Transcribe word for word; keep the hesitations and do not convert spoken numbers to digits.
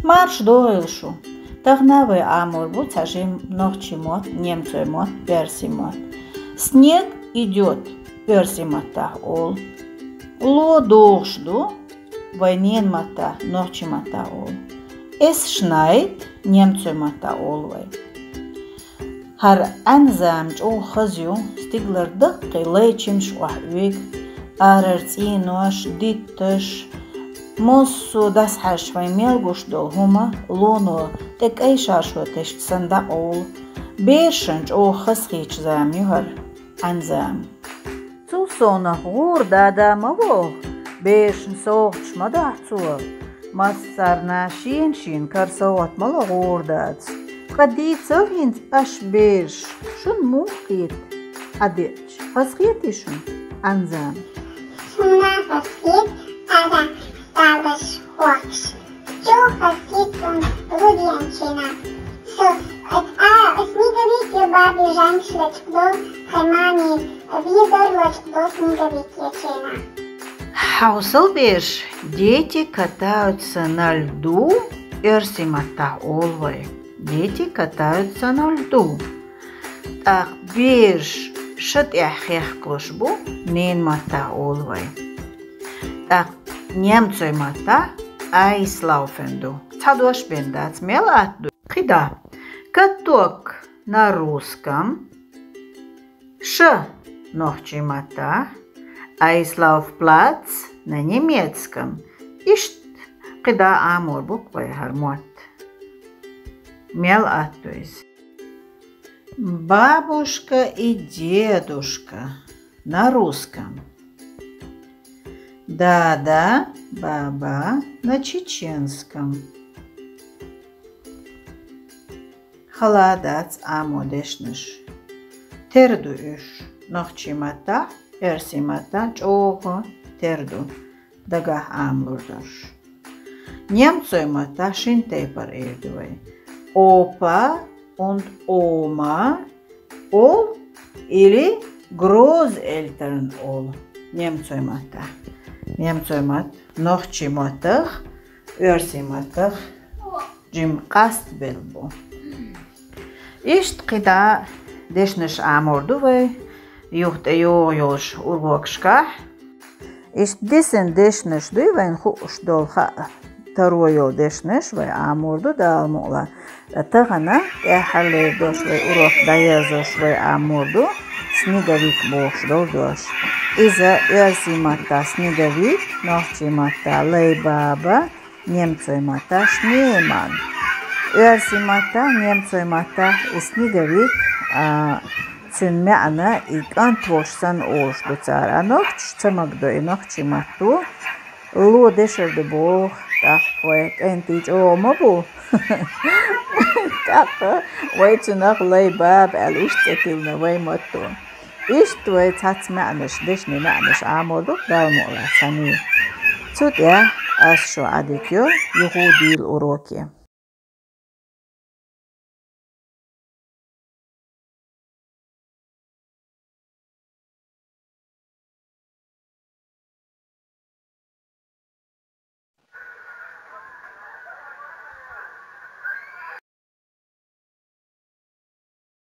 Марша догӀийла шу. Тахана вай Ӏамор бу цхьа жима нохчийн мотт, немцойн мотт, оьрсийн мотт. Снег идёт оьрсийн маттахь олу. Ло догӀуш ду, вай ненан маттахь, нохчийн маттахь олу. Es schneit немцойн маттахь олу вай. ХӀара Ӏаьнан зама чӀогӀа хаза ю, стигалара даккхий лай чимаш охьаоьгу, арара цӀенош, дитташ, массо а дӀасахьаьжча вайна мел гуш долу хӀума лоно тӀе кӀайн шаршо тесча санна дӀакъовлу. Берашна чӀогӀа хазахеташ зама ю хӀара Ӏаьнан зама. Цул совнах гӀура дада ма вогӀу, берашна совгӀаташ ма дахьа цо. Массарна шена-шена кара совгӀат ма ло гӀура дадас. Ткъа дийцал хӀинца аша бераш, шуна муха хета? Ӏадеъча, хазахетий шуна Ӏаьнан зама? Шуна хазахета, ара, дадаш хӀотташ. Чохь хазахетта суна лу деанчийна. Со, а, снеговик я баби жанкаш лечкъадолу, тхайн мами визор лечкъадолу снеговик ечийна. Хьовсал, бераш, дети катаются на льду, оьрсийн маттахь олу вай. Дети катаются на льду. ТӀаккха бераш ша тӀехь хехкалуш бу, ненан маттахь олу вай. ТӀаккха немцойн маттахь Eislaufen ду. Цхьа дош бен дац, мел атта ду. КхидӀа. Каток на русском, ша нохчийн маттахь, Eislaufplatz на немецком. Иштта кхидӀа Ӏамор бу-кх вай хӀара мотт. Мел атта ду иза. Бабушка и дедушка на русском. Дада, баба на чеченском. Хала дац Ӏамо дешнаш. Тера ду уьш нохчийн маттахь, оьрсийн маттахь чӀогӀа тера ду. Дагахь Ӏамалур долуш. Немцойн маттахь шина тайпара эр ду вай. Опа und Oma олу или Großeltern олу немцойн маттахь. Немцойн мотт нохчийн маттах, оьрсийн маттах жима къастабелла бу. Иштта кхидӀа дешнаш Ӏамор ду вай юха тӀейогӀу йолуш урокашкахь. Иштта дисина дешнаш дуй вайна хууш долу, хаа таро йолу дешнаш вай Ӏамор ду Дала мукъалахь. Ткъа тахана тӀаьххьарлера дош вай урок дӀаерзош вай Ӏамор ду снеговик бохуш долу дош. Иза оьрсийн маттахь снеговик, нохчийн маттахь лай баба, немцойн маттахь шнеман. Оьрсийн маттахь, немцойн маттахь и снеговик, а, цуьнан маьӀна и кӀант волуш санна олуш ду цара. А нохчаша ца магадо и нохчийн матто. Ло дешар ду боху, тӀаккха вай кӀентий чӀогӀа ма бу. ТӀаккха вай цунах лай баба аьлла иштта цӀе тиллина вай матто. Иштта вай цхьацца маьӀнаш, дешнийн маьӀнаш Ӏамор ду Дала мукъалахь цхьаьний. Цу тӀехь ас шу Ӏадика йо юха а дийла уроке.